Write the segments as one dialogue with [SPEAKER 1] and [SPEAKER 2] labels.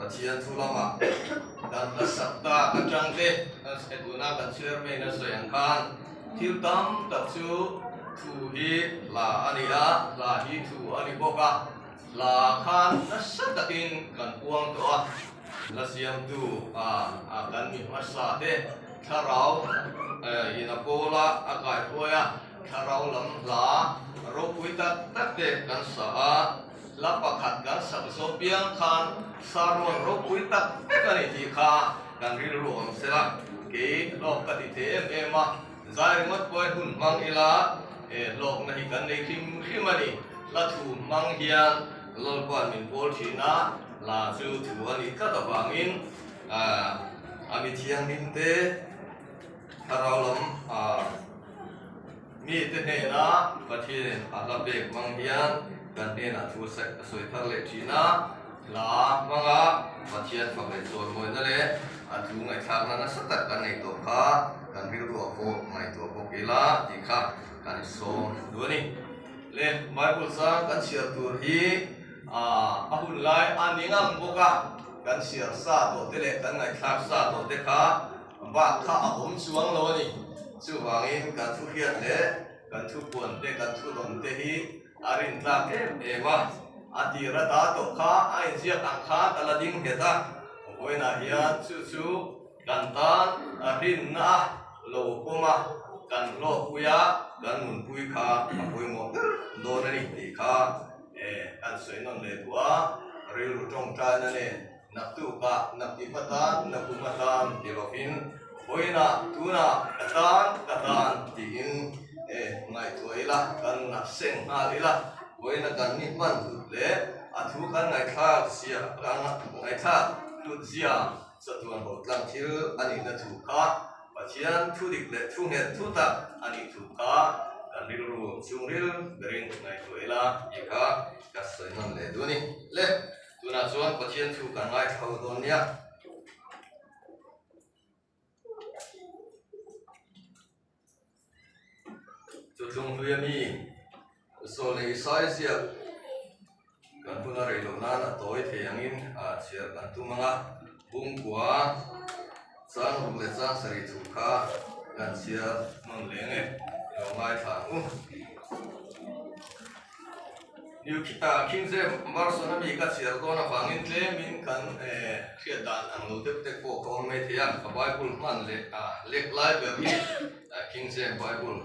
[SPEAKER 1] Pathian thu lama kan hmasak tak atang te tuna kan chairman a sawi ang khan thil tam tak chu thu hi hla a ni a, hla hi thu a ni bawk a, hla khan nasa takin kan puang tawh a, hla siamtu kan mi hmasa te thlarau in a pawl a, a kaihruai a, thlarau lam hla ropui tak tak te kan sa a. Hla pakhat kan sak zawh piang khan sermon ropui tak vek a ni tih kha kan rilru awm se la, kei hlawk ka ti thei em em a, zai ringawt pawhin hun hmang ila he hlawkna hi kan nei hrim hrim a ni. Hla thu hmang hian Lalpa'n min pawl thin a, hla chu thu a nih tlat avangin a mi thianghlim te thlarau lam Mite hnena Pathianin a hla pek hmang hian kan hnenah thu a sawi thar leh thin a, hla hmanga Pathian fak leh chawimawina leh a thu ngaihthlakna nasa tak kan nei tawh kha kan rilruah pawh ngaihtuah bawk ila tih kha kan sawm duh a ni. Le Bible chang kan chhiar tur hi a hun lai a ni ngang bawk a, kan chhiar sa tawh te leh kan ngaihthlak sa tawh te kha Bak kha a awm chuang lo a ni. Chuvangin kan thu hriat leh kan thu puan te, kan thu dawn te hi a rintlak em em a. A tir a ta tawh kha a inziak ang khan a la ding nghet a. Vawiinah hian chu chu kan tan a rinna a lo pawm a, kan hlawhpui a, kan nunpui kha a pawimawh ber dawn a ni tih kha kan sawi nawn leh duh a, rilru tawngtaina nen. Naktukah, nakti hmatan, nakum atan ti lovin, vawiinah, tunah, ka tan, ka tan tiin ngaihtuah ila, kan seng nghal ila, vawiina kan ni hman hlut leh a thu kan ngaihthlak zia, kan ngaihthlak hlut zia chatuan ho tlang thil a nihna thu kha Pathian thu dik leh thu nghet thu tak a nih thu kha kan rilru chhungril berin ngaihtuah ila tih kha ka sawi nawn leh duh a ni. Le. Tunah chuan Pathian thu kan ngaithla ho dawn nia. Chutlung hlui ami Zawlei Isai ziak kan huna rei loh nan a tawi thei angin a chhiar kan tum ang a, Bungkua chang ruk leh chang sarih thu kha kan chhiar hman leng e, i lo ngaithla ang u. New King James Version a mi ka chhiar dawn avangin tlemin kan hriat dan ang lo deuh te pawh ka awm mai thei a, ka Bible hman leh lek lai ber hi King James Bible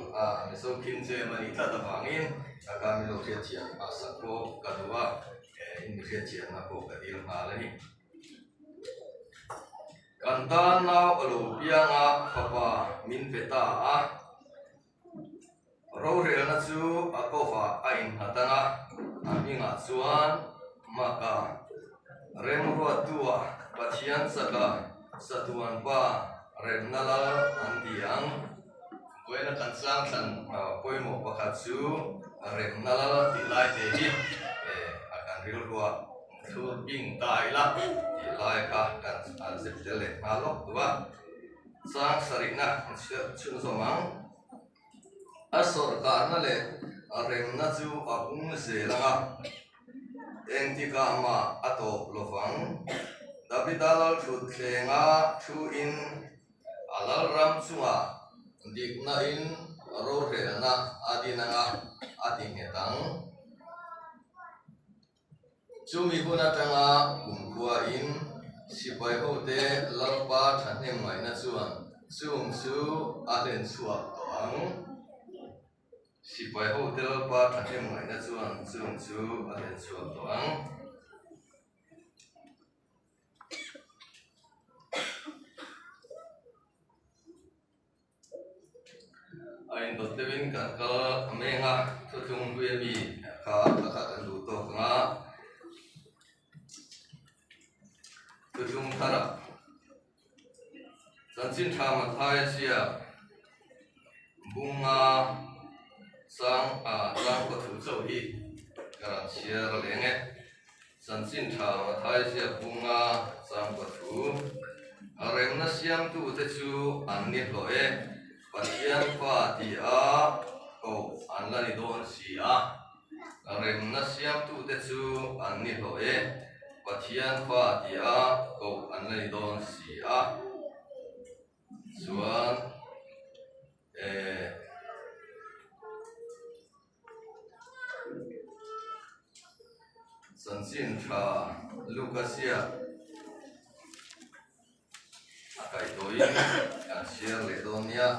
[SPEAKER 1] Mizo King James a nih tlat avangin ka ka min lo hriat thiam a sak pawh ka duh a, in mi hriat thiamna pawh ka dil nghal a ni. Kan tan nau a lo piang a, fapa min pe ta a. Rorelna chu a kovah a innghat ang a, a hmingah chuan Maka, Remruattua, Pathian chaka, Satuan Pa, Remna Lal an ti ang. Vawiina kan chang thlan pawimawh pakhat chu Remna Lal tih lai te hi a kan rilruah thlur bing ta ila tih lai kha kan zep tel leh nghal lawk duh a. Chang sarihna chhunzawm ang. A sawrkarna leh a remna chu a pung zel ang a, engtikah mah a tawp lo vang. Davida lalthutthlengah thuin a lalram chungah diknain rorelna a din ang a, a ti nghet ang. Chumi hun atanga kumkhuain sipai hote Lalpa thahnem ngaihna chuan chung chu a hlen chhuak tawh ang. Sipai hote Lalpa thahnem ngaihna chuan chung chu a hlen chhuak tawh ang. A indawt deuhin kan kal a meng a, thuthlung hlui ami kha ka kha kan duh tawk ang a, thuthlung tharah chanchin tha Mathai a ziak bunga chang ah chang kaw thu chauh hi ka rawn chhiar leng e. Chanchin tha Mathai ziak bunga chang kaw thu a remna siamtute chu an ni hlawh e, Pathian fa ti a koh an la ni dawn si a, remna siamtute chu an ni hlawh e. Pathian fa tia koh an la ni dawn si a. Chuan eh Chanchin tha Luka ziak a kaihtawiin kan chhiar leh dawn nia.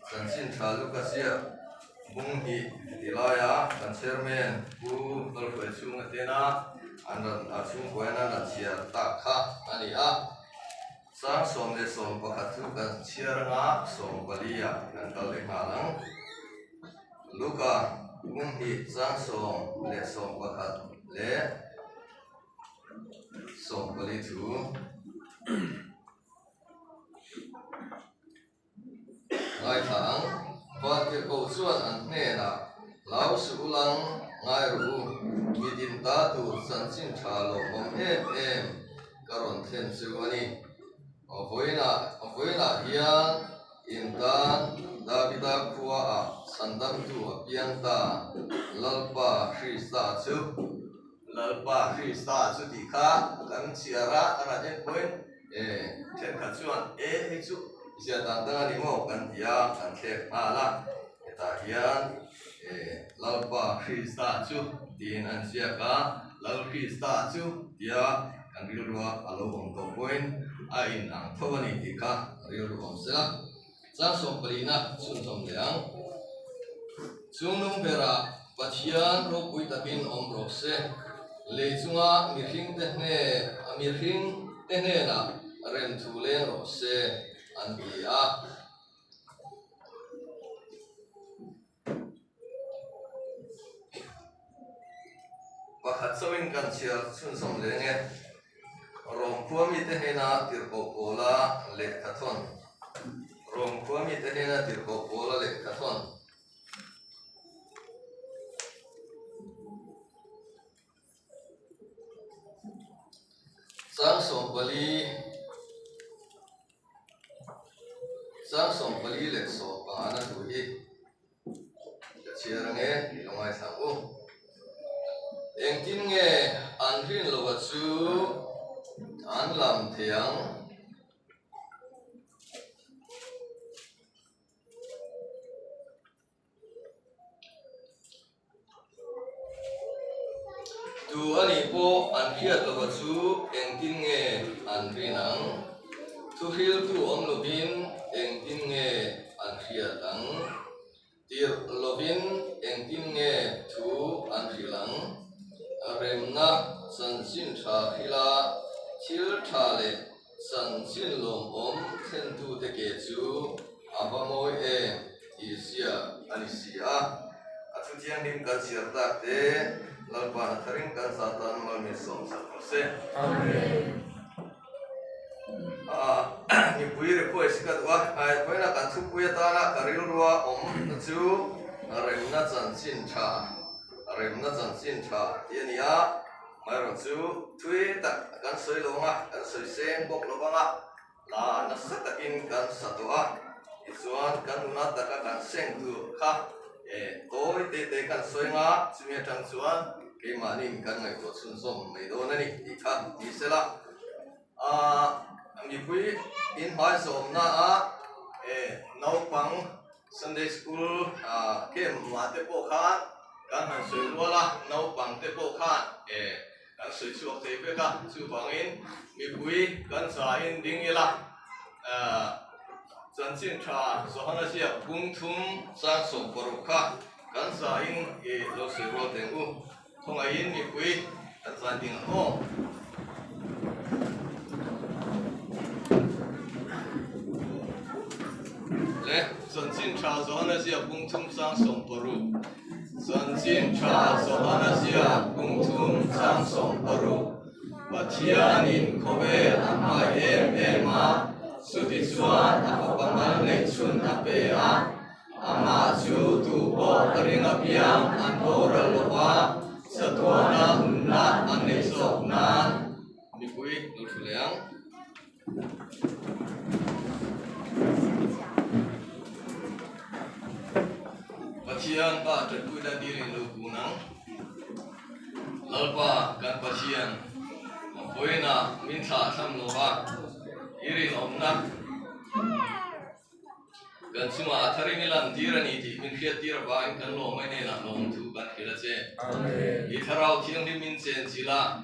[SPEAKER 1] Chanchin tha Luka ziak bung hnih ti laia kan chairman Pu Lalhruai chhunga tena an rawn a chhungkuain an rawn chhiar tak kha a ni a. Sang 11 chu kan chhiar anga 14 ah kan kal leh nghal ang. Luka bung hnih sang 11 leh 14 thu. Ngaithla ang, Vantirhkoh chuan an hnenah, Hlau suh u lang, ngai rawh u, mi din ta tur chanchin tha lawmawm em em ka rawn thlen chu a ni. Vawiinah, vawiinah hian in tan Davida khuaah chhandamtu a piang ta, Lalpa Krista chu. Lalpa Krista chu tih kha kan chhiar a, a rawn en pawhin e thenkhat chuan e hei chu zia dan dang a ni maw kan ti a, kan thlek nghal a, hetah hian e Lalpa Krista chu tiin an ziak a, Lal Krista chu tia kan rilrua a lo awm tawh pawhin a inang tho a ni tih kha rilru awm sela. Chang sawmpalina chhunzawm leh ang. Chungnung berah Pathian ropui takin awm rawh se. Lei chunga mihringte hne a mihringte hnenah rem thu leng rawh se an ti a. Pakhat chauhin kan chhiar chhunzawm leng e. Rom khua mite hnena tirhkoh pawla lehkha thawn Rom khua mite hnena tirhkoh pawla lehkha thawn. Chang 14 Chang 44 na thu hi ka chhiar ange tih lo ngaithla ang u. Engtin nge an rin lova chu an lam thei ang? Tu a nih pawh an hriat lova chu engtin nge an rin ang? Thuhriltu awm lovin engtin nge an hriat ang? Tirh lovin engtin nge thu an hrilh ang? Remna chanchin tha hrila thil tha leh Chanchin lawmawm thlentute ke chu a va mawi em tih ziak a ni si a. A thu thianghlim kan chhiar tak te Lalpa na tharin kan zah tan mal min sawm sak rawh se. Amen. Mipui request ka duh a, khawiah kan thupui atana ka rilrua awm na chu remna chanchin tha, remna chanchin tha tih a ni a. Amaherawh chu thui tak kan sawi lo ang a, kan sawi seng bawk lo vang a, la nasa takin kan sa tawh a, tichuan kan nuna taka kan seng tur kha eh tawi te te kan sawi ang a, chumi atang chuan keimahniin kan ngaihtuah chhunzawm mai dawn a ni tih kha ni sela. Aaa mipui inhmaizawmna a eh naupang Sunday School camp mah te pawh khan kan han sawi rual a, naupang te pawh khan eh kan sawi chhuak thei vek a, chuvangin mipui kan zahin ding ila eh chanchin tha Johana ziak bung thum chang 16 kha kan zahin ih lo sawi rual teng u. Khawngaihin mipui kan zai ding ang aw. Le chanchin tha Johana ziak bung thum chang 16 Chanchin tha Johana ziak bung thum chang 16 Pathianin khawvel a hmai em em a, chutichuan a fapa mal neih chhun a pe a. Amah chu tu pawh ka ring apiang an boral lo va, chatuana nunna an nei zawk nan. Mipui lo thu leh ang. Pathian pa tanpuina dilin lo kun ang. Lalpa kan Pathian. Vawiinah min thlah thlam lo va, i rinawmna kan chungah a tharin i lantir a ni tih min hriattir avangin kan lawmai hnenah lawmthu kan hrilh a che. I thlarau thianghlim min chen chilh a,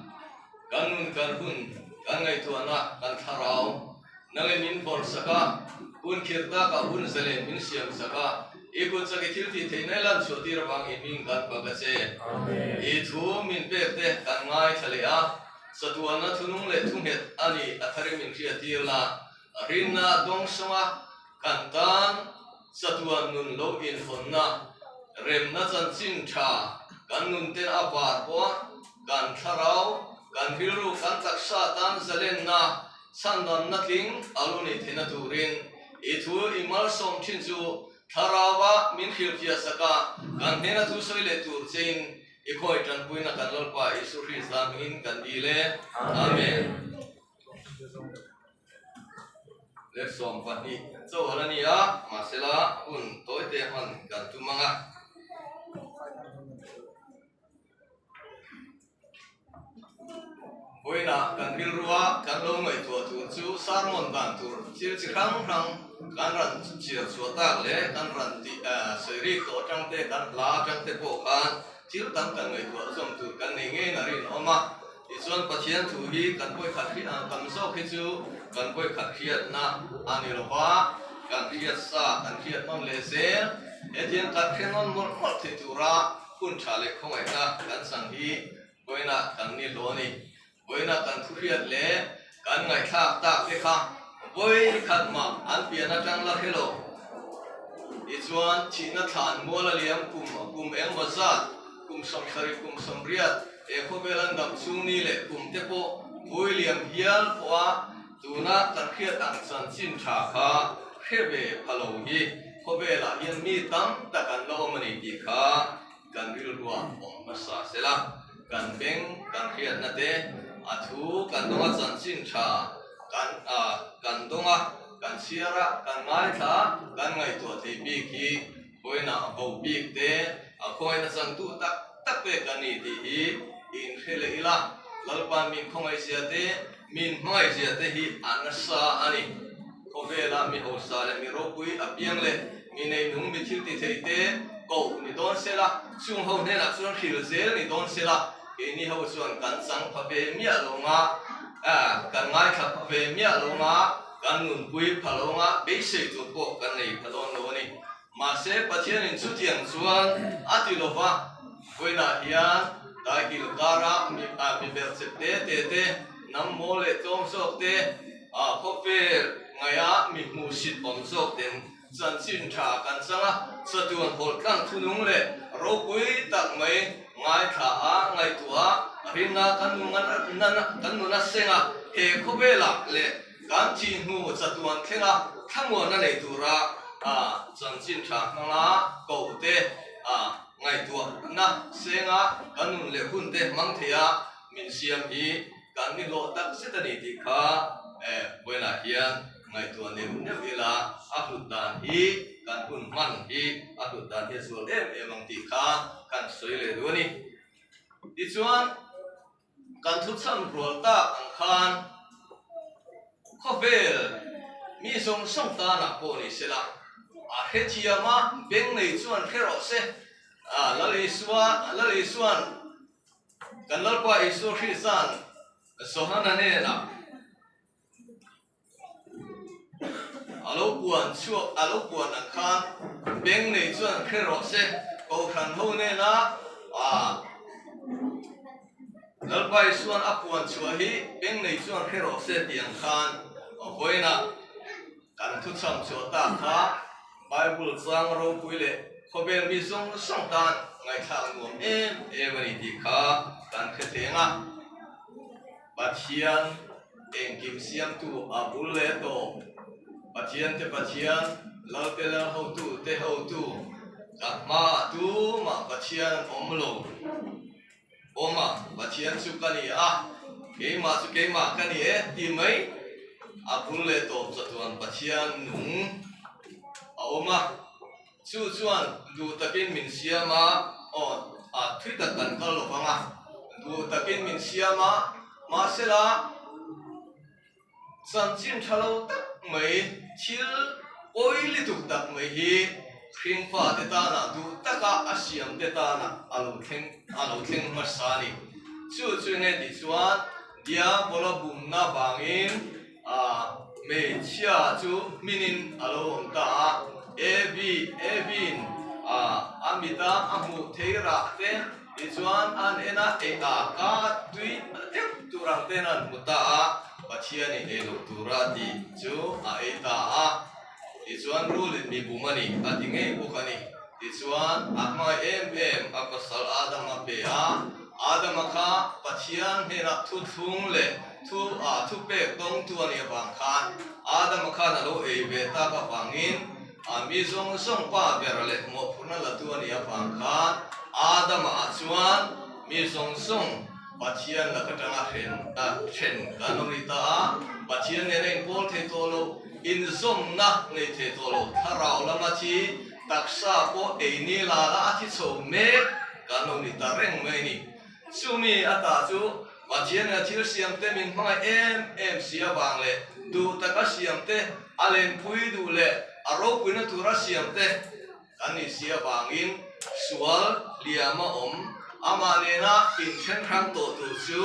[SPEAKER 1] kan nun kan hun, kan ngaihtuahna, kan thlarau Nangin min vawrh sak a, hun khirh takah hun zalen min siam sak a, i kut chak i thil tih theih nai lan chhuah tir avang i hming kan fak a che. I thu min pek te kan ngaithla leh a, chatuanna thunung leh thu nghet a ni a tharin min hriat tir la, rinna dawng sawnga kan tan chatuan nun lo inhawnna, remna chanchin tha kan nun ten a var pawh kan thlarau, kan rilru, kan taksa tan zalenna Chhandamna tling a lo nih theihna turin i thu i malsawm thin chu Thlarauva min hrilhfiah sak a, kan hnena thu sawi leh tur chein i khawi tanpuina kan Lalpa Isu Hrista hmingin kan dil e. Amen. Lek 12 chauh a la ni a, mahsela hun tawite hman kan tum ang a. Vawiinah kan rilrua kan lo ngaihtuah tur chu sermon dan tur thil chi hrang hrang kan rawn chhiar chhuah tak leh kan rawn tih sawi rik tawh atang te kan hla atang te pawh khan thil tam kan ngaihtuah zawm tur kan nei ngeiin a rinawm a. Tichuan Pathian thu hi kan vawikhat tam zawk hi chu kan vawikhat hriatna a ni lo va, kan hriat sa kan hriat nawn leh zel hetiang kan hre nawn mawlh mawlh thei tura Hun tha leh khawngaihna kan chang hi vawiinah kan ni hlawh a ni. Vawiinah kan thuhriat leh kan ngaihthlak tak te kha vawi khat mah an pian atang la hre lo. Tichuan thihna thlan mual a liam kum kum engmaw zat, kum 70 kum 80 he khawvel an dam chhung ni leh kum te pawh vawi liam hial pawha tuna kan hriat ang chanchin tha kha hre ve pha lo hi Khawvelah hian mi tam tak an la awm a ni tih kha kan rilruah awm hmasa se la, kan beng kan hriatna te, a thu kan dawnga chanchin tha kan a kan dawnga kan chhiar a, kan ngaithla a, kan ngaihtuah thei bik hi khawihnah bo bik te, a khawihna changtu tak tak te kan ni tih hi i inhre leh ila, Lalpa'n min khawngaihzia te, min hmangaihzia te hi a nasa a ni. Khawvela mi hausa leh mi ropui apiang leh mi neinung mi thil ti thei te koh ni dawn se la, chung ho hnenah chuan hril zel ni dawn se la, keini ho chuan kan chang pha ve miah lo nga, kan ngaithla pha ve miah lo nga, kan nunpui pha lo nga, beisei tur pawh kan nei pha dawn lo a ni. Mahse, Pathianin chutiang chuan a ti lo va, vawiinah hian daikil kara mi mi berchep te te te, hnam mawl leh tlawm zawk te, A khawvel ngaia mi hmuhsit awm zawk ten chanchin tha kan chang a, chatuan hawlh tlang thunung leh ropui tak mai ngaithla a, ngaihtuah a, rinna kan kan nun a seng a, he khawvelah leh kan thih hnu chatuan thlenga thlamuanna nei tura chanchin tha hmanga koh te ngaihtuahna senga kan nun leh hun te hmang thei a min siam hi Kan ni hlawh tak zet a ni tih kha vawiinah hian ngaihtuah neuh neuh ila, a hlut dan hi kan hun hman hi a hlut dan hi a zual em em ang tih kha kan sawi leh duh a ni. Tichuan, kan thuchhan rual tak ang khan khawvel mi zawng zawng tanah pawh ni sela, a hrethiam a, beng nei chuan hre rawh se, Lal Isua, Lal Isuan Kan Lalpa Isua Hrisa'n Johana hnenah a lo puan chhuak, a lo puan ang khan beng nei chuan hre rawh se, Kohhran ho hnena Lalpa Isua'n a puan chhuah hi beng nei chuan hre rawh se tih ang khan vawiinah Kan thuchham chhuah tak kha Bible chang ropui leh khawvel mi zawng zawng tan ngaihthlak nuam em em a ni tih kha kan hre thleng a. Pathian engkim siamtu a bul leh tawp. Pathian te Pathian, Lal te Lal hotu te hotu, ka hmaah tumah Pathian an awm lo. Awma, Pathian chu ka ni a, keimah chu keimah ka ni e ti mai. A bul leh tawp chatuan Pathian nung a awm a, chu chuan duh takin min siam a, aw, a thui tak kan kal lo vang a, duh takin min siam a. Mahsela, chanchin tha lo tak mai, thil pawi lutuk tak mai hi Hringfate tana duh taka a siamte tana a lo thleng a lo thleng hmasa a ni. Chu chu enge tih chuan Diabola bumna vangin a hmeichhia chu hminin a lo awm ta a, Evi Evi'n a a mita a hmuh thei rah te tichuan an en a, ei a ka tui deuh tur ang ten an hmu ta a, Pathianin ei loh tura tih chu a ei ta a. Tichuan rulin mi bum a ni a ti ngei bawk a ni. Tichuan a hmangaih em em a pasal Adama pe a, Adama kha Pathian hnenah thuthlung leh thu ah thupek dawngtu a nih avang khan Adama khan a lo ei ve tak avangin a mi zawng zawng pa ber leh mawhphurhna latu a nih avang khan Adama ah chuan mi zawng zawng Pathian lak atanga hren a hren kan awm rih ta a, Pathian nena inpawl thei tawh lo, inzawmna nei thei tawh lo, thlarau lama thi taksa pawh ei ni la la a thi chho mek kan lo ni ta reng mai a ni. Chumi ata chu Pathian nena thil siam te min hmangaih em em si avang leh duh taka siam te, a lenpui duh leh a ropuina tura siam te, Kan nih si avangin sual liam a awm. Amah nena inthen hrang tawh tur chu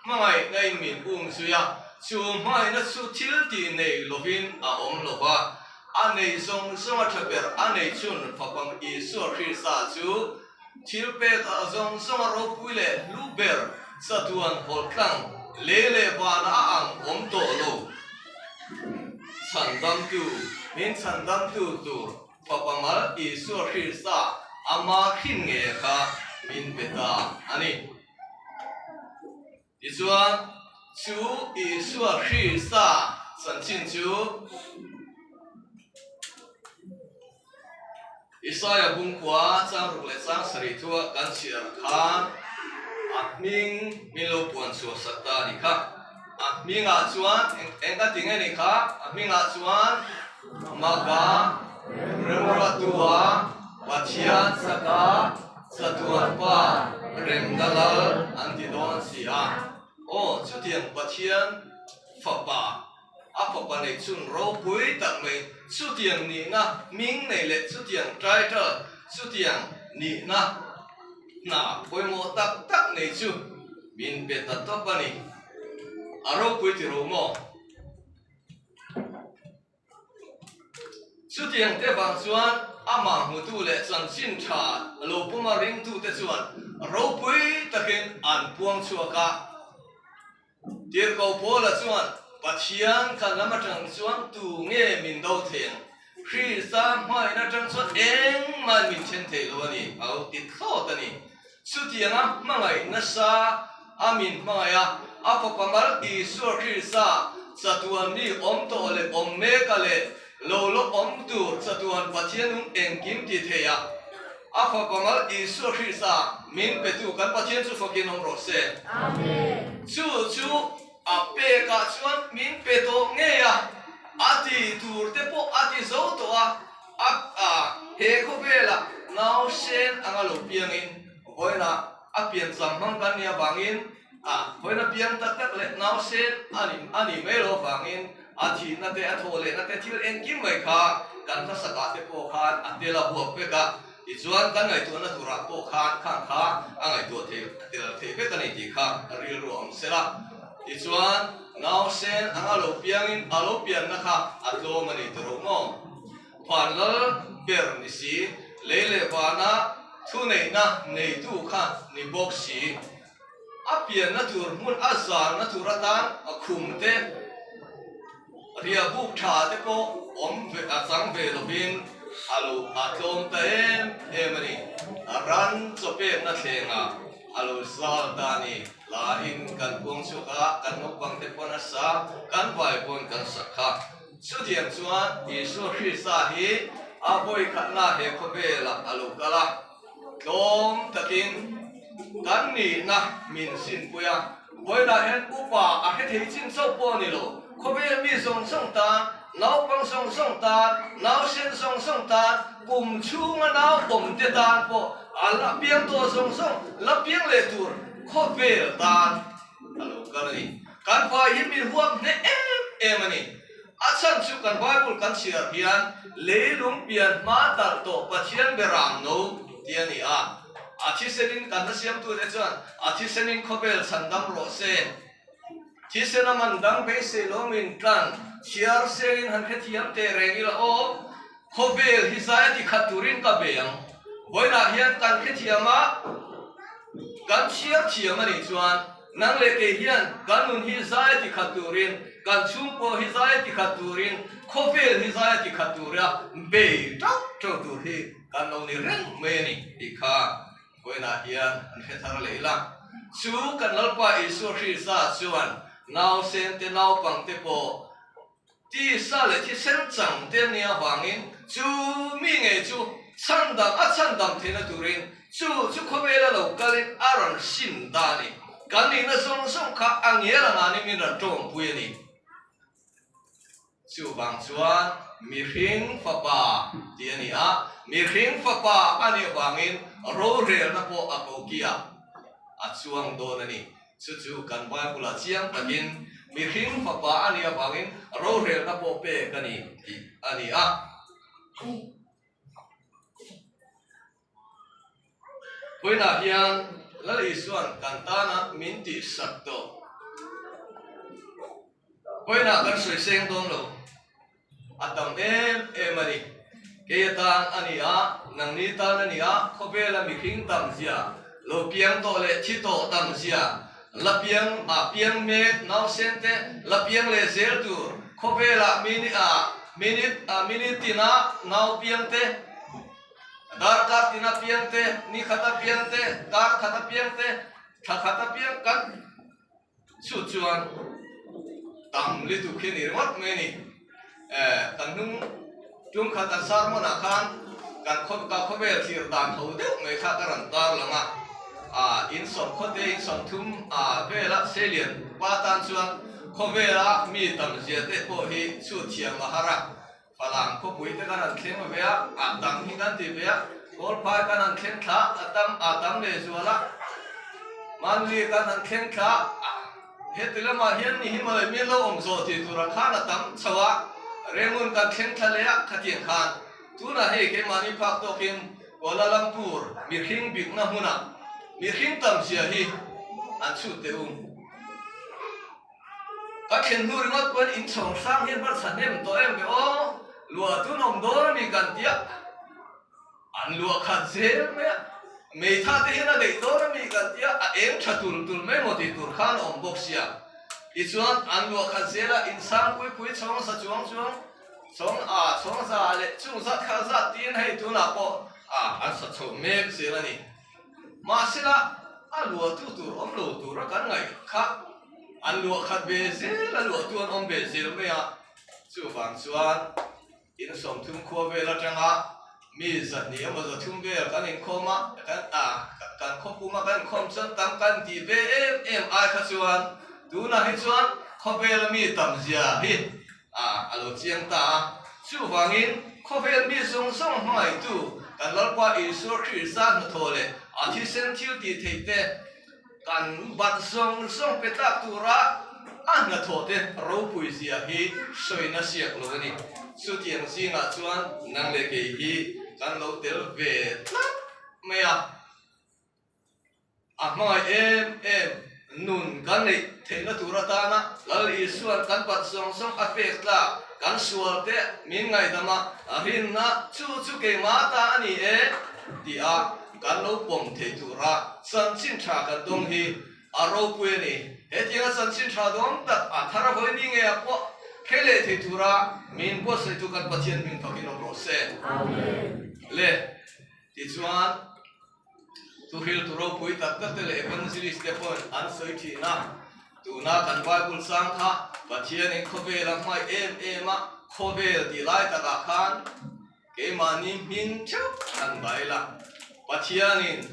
[SPEAKER 1] hmangaihna in min um zui a, chu hmangaihna chu thil tih nei lovin a awm lo va. A nei zawng zawng a tha ber a nei chhun Fapang Isua Krista chu thil pek a zawng zawng a ropui leh hlu ber chatuan hawlhtlang lei leh vana a ang awm tawh lo chhandamtu min chhandamtu tur Fapa mal Isua Krista ama hrin nge kha min pe ta a ni. Tichuan, chu Isua Krista chanchin chu Isaia bungkhua chang ruk leh chang sarih thua kan chhiar khan a hming min lo puan chhuah sak ta a ni kha. A hmingah chuan eng a ti nge ni kha? A hmingah chuan Maka Remruatua Pathian saka Chatuan Pa Remna Lal an ti dawn si a. Aw, chutiang Pathian Fapa, a Fapa neih chhun ropui tak mai, chutiang nihna hming nei leh chutiang title, chutiang nihna hna pawimawh tak tak nei chu min pe ta tawp a ni. A ropui ti ro maw? Chutiang te vang chuan amah hmutu leh chanchin tha lo puma ringtute chuan ropui takin an puang chhuak a. Tirhkoh Paula chuan, Pathian kan lam atang chuan tu nge min do thei ang? Krista hmain atang chuan engmah min then thei lo a ni, a lo ti thlawt a ni. Chutianga hmangaih nasa a min hmangaih a, a Fapa mal Isua Krista chatuan mi awm tawh leh awm mek a leh lo la awm tur chatuan Pathian nung engkim ti thei a, a Fapa mal Isua Krista min petu kan Pathian chu fakin awm rawh se.
[SPEAKER 2] Amen.
[SPEAKER 1] Chu chu a pekah chuan min pe tawh ngei a, a ti tur te pawh a ti zo tawh a, a a he khawvelah nausen anga lo piangin vawiinah a pian chang hmang kan nih avangin a vawiin a piang tak tak leh nausen a ni a nih mai lo avangin a thihna te a thawh lehna te thil engkim mai kha kan hmasakah te pawh khan a tel a huap vek a, tichuan kan ngaihtuahna turah pawh khan khang kha a ngaihtuah thei tel thei vek a ni tih kha rilru a awm sela. Tichuan nausen anga lo piangin a lo pianna kha a tlawm a ni ta rawh maw? Van lal ber ni si, lei leh vana thuneihna neitu kha ni bawk si. A pianna tur hmun a zalna tur atan a khum te, riahbuk tha te pawh awm ve a chang ve lovin a lo a tlawm ta em em a ni. Ran chawpekna thlengah a lo zal ta a ni. Hlain kan puang chhuak a, kan naupang te pawn a sa, kan vai pawn kan sak kha. Chutiang chuan Isua Krista hi a vawikhatna he khawvelah a lo kal a. Tlawm takin kan nihna min sinpui a, vawiinah hian upa a hre thei chin chauh pawh a ni lo, khawvel mi zawng zawng tan, naupang zawng zawng tan, nausen zawng zawng tan, kum chhunga nau awmte tan pawh a la piang tawh zawng zawng, la piang leh tur khawvel tan. a lo kal a ni. Kan vai hi min huam hneh em em a ni. A chhan chu kan Bible kan chhiar hian leilung pian hma talh tawh Pathian beram no ti a ni a. A thisenin kan hmasiamtute chuan a thisenin khawvel chhandam rawh se. Thisen a man dang beisei lo min tlan chhiar sengin han hrethiam teh reng ila aw, khawvel hi zai a ti khat turin ka bei ang. Vawiinah hian kan hrethiam a, kan chhiar thiam a nih chuan nang leh kei hian kan nun hi zai a ti khat turin, kan chhungkaw hi zai a ti khat turin, khawvel hi zai a ti khat tura bei tauh tauh tur hi kan lo ni reng mai a ni tih kha Vawiinah hian an hre thar leh ila. Chu kan Lalpa Isua Krista chuan nausen te naupang te pawh tisa leh thisen chang te nia vangin chu mi ngei chu chhandam a chhandam theihna turin chu chu khawvela lo kalin a rawn hrin ta a ni. Kan nihna zawng zawng kha a ngial a nganin min rawn tawngpui a ni. Chuvang chuan mihring fapa tih a ni a, mihring fapa a nih avangin rorelna pawh a kokiah a chuang dawn a ni. Chu chu kan Bible-ah chiang takin mihring fapa a nih avangin rorelna pawh pek a ni tih a ni a. Vawiinah hian Lal Isua'n kan tana min tihsak tawh. Vawiinah kan sawi seng dawn lo, a tam em em a ni. Kei atan a ni a, nangni tan a ni a, khawvela mihring tam zia, lo piang tawh leh thi tawh tam zia, la piang a piang mek nausen te la piang leh zel tur, khawvela minute a minute a minute tina nau piang te, Darkar tin a piang te, ni khat a piang te, kar khat a piang te, thla khat a piang kan chu chuan tam lutuk hi a ni ringawt mai a ni. Kan hnung tum khat kan sermon ah khan kan ka khawvel thlir dan tho deuh mai kha ka rawn tar lang a, in sawmkhaw te in sawmthum vela Selian pa tan chuan khawvela mi tam zia te pawh hi chhut thiam a har a. Falam khawpui te kan han thleng ve a, a tam hi kan ti ve a, Kawlphai kan han thleng thla a, a tam a tam leh zual a, Manli kan han thleng thla a, heti lamah hian ni hi mawle min lo awm zawh tih turah khan a tam chho a, Rengun kan thleng thla leh a, khatiang khan tunah hei keimahni phak tawkin Kuala Lumpur mihring bikna hmunah mihring tam zia hi an chhut teh u. Ka thlen hnu ringawt pawhin inchhawng hrang hian hmarcha hnem tawh em ve aw, luah tun awm dawn a mi kan tia, an luah khat zel mai a, meitha te hian a deih dawn a mi kan tia, a eng tha tul tul mai maw tih tur khan a awm bawk sia. Tichuan an luah khat zel a, insang pui pui chhawng za chuang chuang, chhawng a chhawng za leh chung zat kha zat tiin hei tunah pawh a an sa chho mek zel a ni. Mahsela a luahtu tur awm lo tura kan ngaih kha an luah khat ve zel a, luahtu an awm ve zel mai a. Chuvang chuan in sawmthum khua vel atanga mi zahnih emaw zathum vel kan inkhawm a, kan a kan khawpum a kan inkhawm chuan tam kan tih ve em em ai kha chuan tunah hi chuan khawvela mi tam zia hi a a lo chiang ta a. Chuvangin, khawvel mi zawng zawng hmangaihtu kan Lalpa Isua Krista hnathawh leh a thisen thil tih theih te kan bat zawng zawng pe tlak tura a hnathawh te ropui zia hi sawina siak lo a ni. Chutiang zingah chuan nang leh kei hi kan lo tel ve tlat mai a. A hmangaih em em nun kan neih theihna tur atana Lal Isua'n kan pat zawng zawng a pek tlak kan sual te min ngaihdam a, a rinna chu chu keimah ta a ni e tih a kan lo pawm theih tura chanchin tha kan dawng hi a ropui a ni. Hetianga chanchin tha dawng tak a thar a vawi ni ngei ah pawh hre leh thei tura min buatsaihtu kan Pathian hming fakin awm rawh se. Le tichuan. Thuhriltu ropui tak tak te leh evangelist te pawhin an sawi thin a, tuna kan Bible chang kha Pathianin khawvel a hmaih em em a, khawvel tih lai takah khan keimahni hming theuh an bail a, Pathianin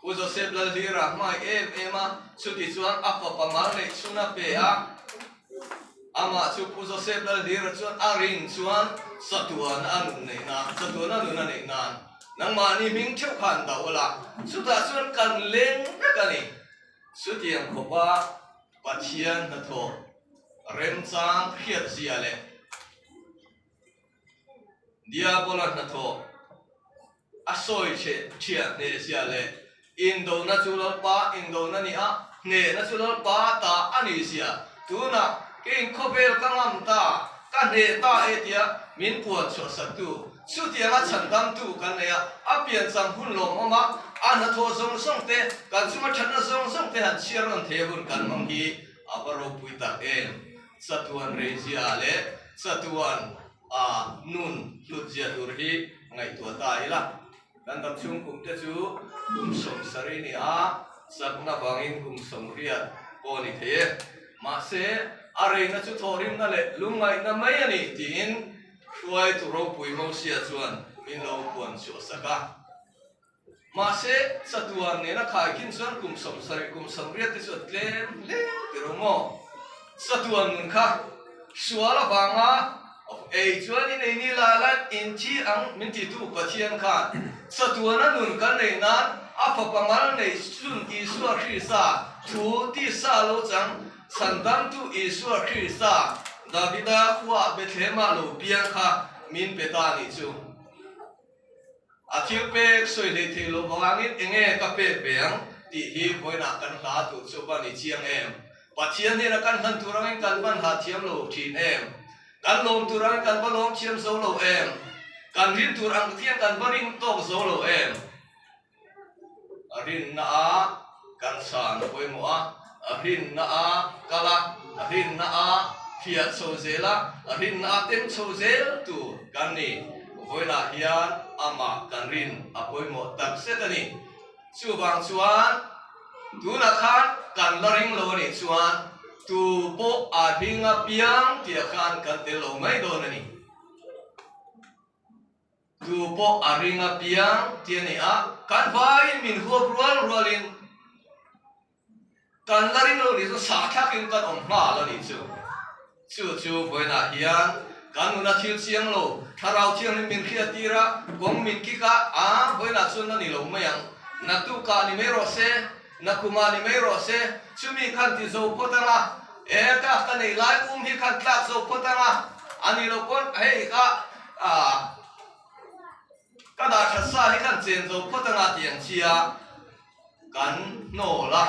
[SPEAKER 1] Pu Joseph Lalhlira hmaih em em a, chuti chuan a fapa mal neih chhun a pe a, Amah chu Pu Joseph Lalhlira chuan a rin chuan chatuan a nun neih nan, chatuan a nun a neih nan nangmahni hming theuh kha an dah ula, chutah chuan kan leng vek a ni. Chutiang khawpa Pathian hnathawh remchang hriatzia leh Diabola hnathawh a sawi chhe thiah hnehzia leh indona chu Lalpa indona ni a, hnehna chu Lalpa ta a ni zia. Tunah keiin khawvel ka ngam ta, ka hneh ta e tia min puan chhuahsaktu, chutianga chhandamtu kan nei a, a piancham hun lawmawm a, a hnathawh zawng zawng te, kan chunga thatna zawng zawng te han chhiar rawn thei a hun kan hmang hi a va ropui tak em. Chatuan reizia leh chatuan a nun hlutzia tur hi ngaihtuah ta ila. Kan dam chhung kum te chu kum 70 ni a, chakna vangin kum 80 pawh a ni thei e. Mahse, a reina chu thawhrimna leh lungngaihna mai a ni tiin hruaitu ropui Mosia chuan min lo puan chhuah sak a. Mahse, chatuan nena khaikhin chuan kum 70, kum 80 te chu a tlem hle tir awm aw. Chatuan nun kha sual avanga ei chuan in ei ni lai lai in thi ang min ti tu Pathian khan chatuana nun kan neih nan a fapa mal nei chun Isua Krista thu tisa lo chang chhandamtu Isua Krista Davida khua Bethlehemah lo piang kha min pe ta nih chu. A thil pek sawi hlei thei lo vangin enge ka pek ve ang tih hi vawiinah kan hla tur chu va ni chiang em? Pathian hnena kan hlan tur angin kan van hla thiam lo thin em? Kan lawm tur angin kan va lawm thiam zo lo em? Kan rin tur ang thian kan va ring tawk zo lo em? A rinna a kan san a pawimawh a, a rinna a kal a, a rinna a fiah chho zel a, a rinna a tem chho zel tur kan ni. Vawiinah hian amah kan rin a pawimawh tak zet a ni. Chuvang chuan tunah khan kan la ring lo a nih chuan tu pawh a ring apiang tih ah khan kan tel lo mai dawn a ni. Tu pawh a ring a piang ti a ni a, kan vaiin min huap rual rualin kan la ring lo nih chu sahthlakin kan awm nghal a nih chu. Chu chu vawiinah hian kan nuna thil chiang lo, thlarau thianghlim min hriat tir a, kawng min kik a, a vawiinah chuan a ni lo mai ang, naktukah ni mai rawh se, nakumah ni mai rawh se, chumi khan ti zo phawt ang a, e ka ka nei lai um hi khan tlak zo phawt ang a, a ni lo pawn hei kha Ah, ka dah that sa hi khan chen zo phawt anga tih ang chi a, kan hnawl a,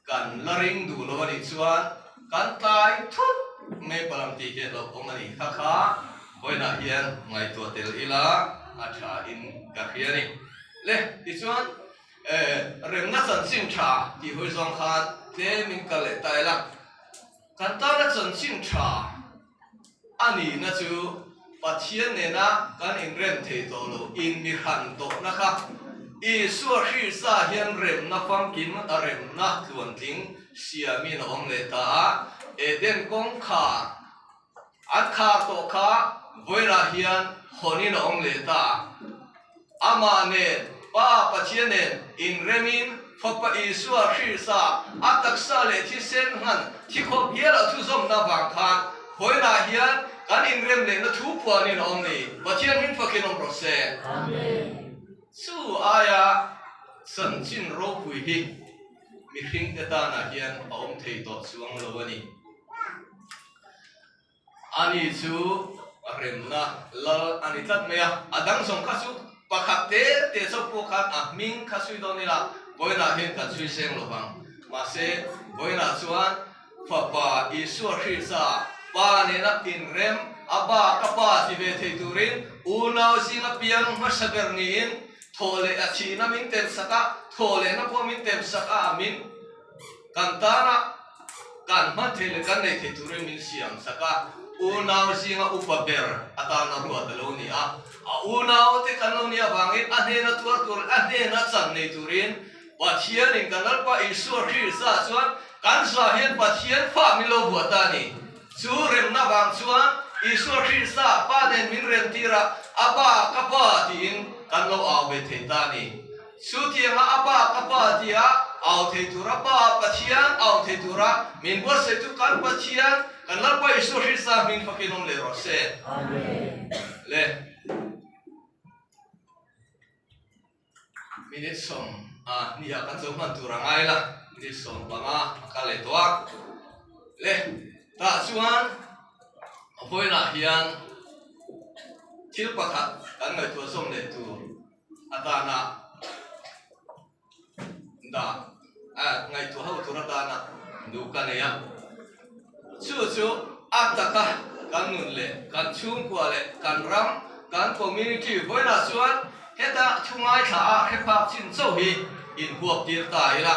[SPEAKER 1] kan la ring duh lo a nih chuan kan tlai thut mai palh ang tih hi a hlauhawm a ni. Kha kha vawiinah hian ngaihtuah tel ila a tha in ka hria a ni. Le, tichuan remna chanchin tha tih hawi zawng khan tlem in kal leh ta ila, kan tana chanchin tha A nihna chu Pathian nena kan inrem thei tawh lo, inmihran tawhna kha Isua Krista hian remna famkim a remna tluantling siamin a awm leh ta a. Eden kawngkhar an khar tawh kha vawilah hian hawnin a awm leh ta. Amah nen, Pa Pathian nen inremin Fapa Isua Krista a taksa leh thisen hman thi khawp hial a thuzawmna vang khan vawiinah hian kan inrem lehna thu puanin a awm ni. Pathian min fakin awm rawh se. Chu aia chanchin ropui hi mihringte tanah hian a awm thei tawh chuang lo a ni. Ani chu remna lal a ni tlat mai a, a dang zawng kha chu pakhat te te chauh pawh khan a hming kha chhui dawn ila, vawiinah hian kan chhui seng lo vang. Mahse, vawiinah chuan Fapa Isua Krista, Pa nena inrem, a ba ka Pa ti ve thei turin unau zinga piang hmasa ber niin thaw leh a thihna min tem sak a, thaw lehna pawh min tem sak a, min kan tana Kan hman thei leh kan nei thei turin min siam sak a, unau zinga upa ber atana ruat a lo ni a. A unaute kan lo nih avangin a hnena tuar tur leh a hnena chan nei turin Pathianin kan Lalpa Isua Krista chuan kan zah hian Pathian fa min lo vuah ta a ni. Chu remna vang chuan Isua Krista Pa nen min remtir a, A Pa, ka Pa tiin kan lo au ve thei ta a ni. Chu tianga a pa ka pa tia au thei tura pa Pathian au thei tura min buatsaih chu kan Pathian kan Lalpa Isua Krista hming fakin awm leh rawh se. Amen. Le minute 10 a hniah kan zo hman tur a ngai la. Ni 15 a kal leh tawh a. Le, tah chuan vawiinah hian thil pakhat kan ngaihtuah zawm leh tur atana dah ngaihtuah ho tur atana duh ka nei a. Chu chu a taka kan nun leh kan chhungkua leh kan ram, kan community vawiinah chuan heta thu ngaithla a hre phak chin chauh hi inhuap tir ta ila.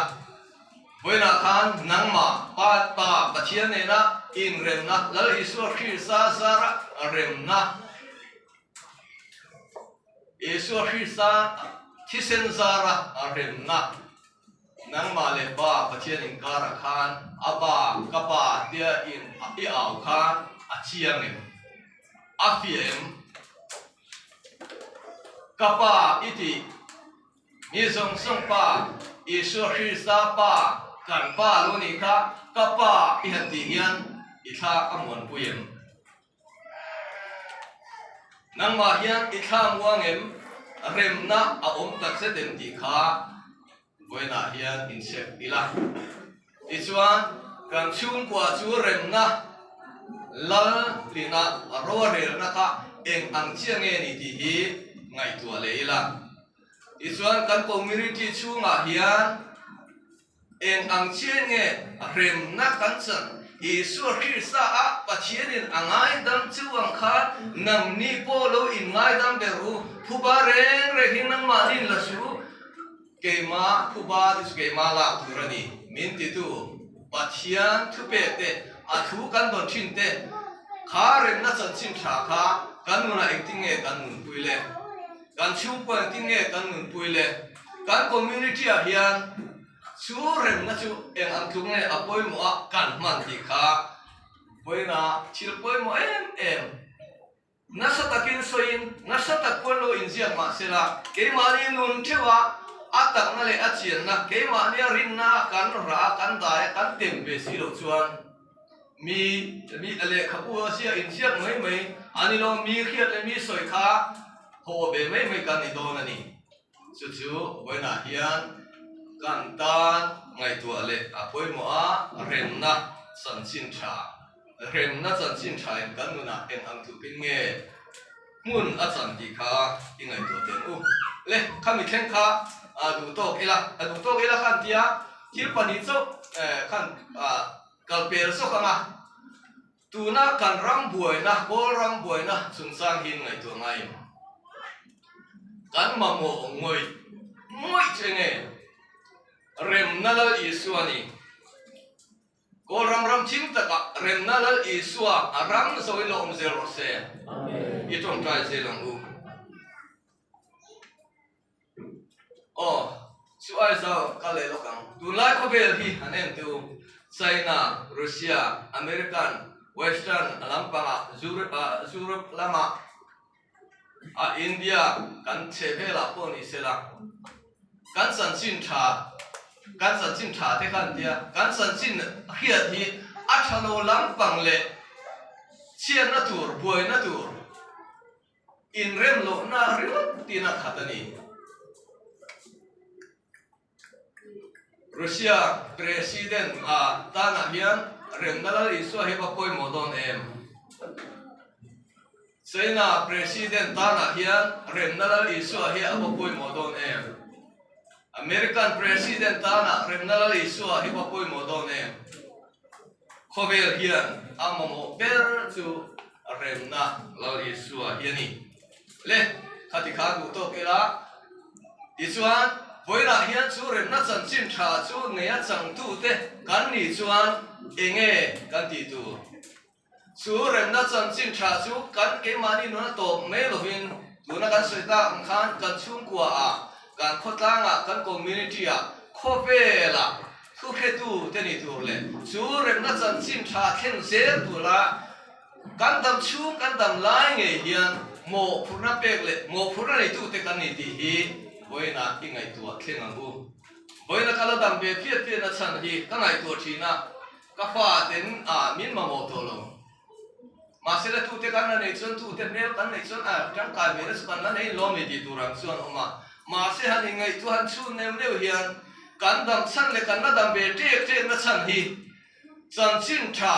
[SPEAKER 1] Vawiinah khan nangmah Pa Pa Pathian nena inremna Lal Isua Krista zara remna, Isua Krista thisen zara remna, Nangmah leh Pa Pathian inkarah khan a pa ka pa tia in i au khan a chiang em? A fiah em? Ka pa i tih mi zawng zawng pa Isua Krista pa kan pa lo nih kha ka pa i han tih hian i thla a muanpui em? Nangmah hian i thla muang em? Remna a awm tak zet em tih kha vawiinah hian insep ila. Tichuan, kan chhungkua chu remna lal lina rorelna kha eng ang chiah nge ni tih hi ngaihtuah leh ila. Tichuan, kan community chhungah hian Eng ang chian nge remna kan chan? Isua Krista a Pathianin a ngaidam chu ang kha nangni pawh lo in ngaidam ber u. Phuba reng reng hi nangmahni in la su. Keima phuba te chu keima lak tur a ni. Min titu Pathian thupek te, a thu kan dawn thin te kha remna chanchin tha kha kan nunah engtin nge kan nunpui le? Kan chhungkua engtin nge kan nunpui le? Kan community ah hian chu remna chu eng ang tluk nge a pawimawh a kan hman tih kha vawiina thil pawimawh em em nasa takin sawiin nasa tak pawn lo inziak mah sela keimahni nun theuh a a takna leh a chianna keimahnia rinna kan rah a kan dai a kan tem ve si loh chuan mi mi lehkhabu a ziak inziak mai mai a ni lo mi hriat leh mi sawi kha haw ve mai mai kan ni dawn a ni. Chu chu vawiinah hian kan tan ngaihtuah leh a pawimawh a, remna chanchin tha, remna chanchin tha in kan nunah eng ang tlukin nge hmun a chan tih kha i ngaihtuah teh ang u. Le, khami thleng kha a duh tawk ila, a duh tawk ila khan tia thil pahnih chauh khan kal pel zawk ang a, Tuna kan ram buaina, Kawl ram buaina chungchang hi ngaihtuah ngai em? Kan mamawh ngawih ngawih che nge? Remna Lal Isua ni. Kawl ram ram thim takah Remna Lal Isua a ram zoin lo awm zel rawh se. I tawngtai zel ang u. Aw, chu Aizawl ka leh lawk ang. Tunlai khawvel hi an en tu China, Russia, American, Western a lampangah Europe lamah a India kan chhe velah pawh ni sela kan chanchin tha kan chanchin tha te khan tia kan chanchin hriat hi a tha lo lampang leh chhiatna tur buaina tur Inrem lohna ringawt tin a khat a ni. Russia President a tanah hian remna Lal Isua hi va pawimawh dawn em? China President tanah hian remna Lal Isua hi a va pawimawh dawn em? American President tanah remna Lal Isua hi va pawimawh dawn em? Khawvel hian a mamawh ber chu remna Lal Isua hi a ni. Le, khati kha duh tawk ila. Tichuan, vawiinah hian chu remna chanchin tha chu neia changtute kan nih chuan enge kan tih tur? Chu remna chanchin tha chu kan keimahni nuna tawp mai lovin tuna kan sawi tak ang khan kan chhungkuaah, kan khawtlangah, kan community-ah, khawvelah Thuhretu te ni tur leh chu remna chanchin tha thlen zel tura kan dam chhung kan dam lai ngei hian mawhphurhna pek leh mawhphurhna neitute kan ni tih hi vawiinah i ngaihtuah thleng ang u. Vawiina ka la dam ve fiat fiatna chhan hi ka ngaihtuah thin a, ka fa ten a min mamawh tawh lo. Mahse la tute kan la neih chuan tute hmel kan neih chuan a tangkai ve nasa kan la nei lawm ni tih tur ang chuan awm a. Mahse han inngaihtuah han chhun neuh neuh hian. Kan dam chhan leh kan la dam ve ṭek ṭekna chhan hi chanchin ṭha,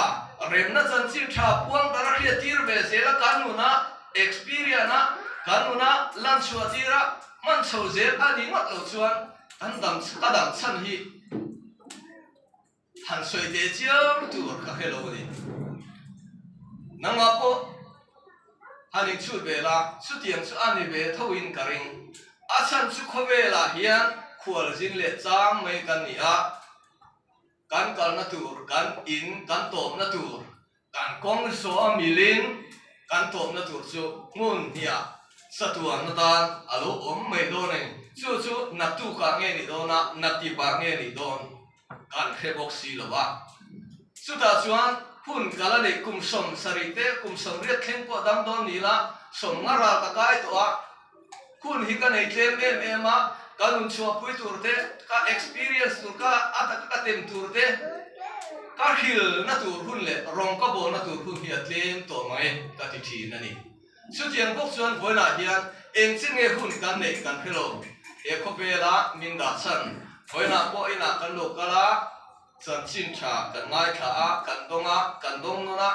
[SPEAKER 1] remna chanchin ṭha puang dara hriattir ve zela kan nuna experience-a kan nuna lanchhuah tira hman chho zel a nih ngawt loh chuan kan dam ka dam chhan hi Han sawi teh chiam tur ka hre lo a ni. Nangmah pawh han inchhut ve la, chutiang chu a ni ve tho in ka ring. A chhan chu khawvelah hian khualzin leh chang mai kan ni a, kan kalna tur, kan in, kan tawpna tur, kan kawng zawh a milin kan tawpna tur chu hmun hniah satuan atan a lo awm mai dawn a ni. Chu chu naktukah nge nih dawn a, naktipah nge nih dawn? Kan hre bawk si lo a. Chutah chuan hun kal a neih kum 70 te, kum 80 thleng pawh dam dawn ni la, 50 ral ka kai tawh a. Hun hi ka nei tlem em em a, ka nun chhuahpui tur te, ka experience tur, ka a taka ka tem tur te, ka hrilna tur hun leh rawng ka bawlna tur hun hi a tlem tawh mai ka ti thin a ni. Chutiang bawk chuan vawiinah hian eng chin nge hun kan neih kan hre lo. He khawvela min dah chhan vawiinah pawh inah kan lo kal a, chanchin tha kan ngaithla a, kan dawng a, kan dawng nawn a,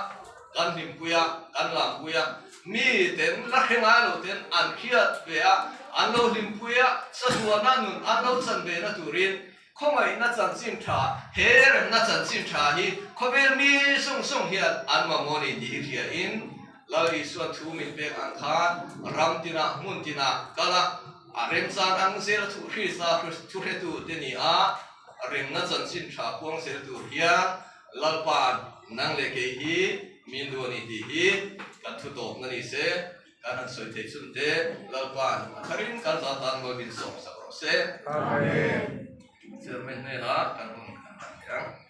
[SPEAKER 1] kan hlimpui a, kan lampui a, mi ten la hre ngai lo ten an hriat ve a, an lo hlimpui a, sazuana nun an lo chan ve na turin khawngaihna chanchin tha, he remna chanchin tha hi khawvel mi sung sung hian an mamawh ni tih hi hria in Lal Isuan thu min pek ang khan ram tinah hmun tinah kal a, a remchan ang zel a thuh Krista thuhretu te ni a, remna chanchin tha puang zel tur hian Lalpa'n nang leh kei hi min duh a ni tih hi kan thu tawpna ni se. Kan han sawi thei chhun te Lalpa'n a tharin kan za tan mawi min sawm sak rawh se.
[SPEAKER 2] Amen.
[SPEAKER 1] Chairman hnenah kan hun kan han thei ang.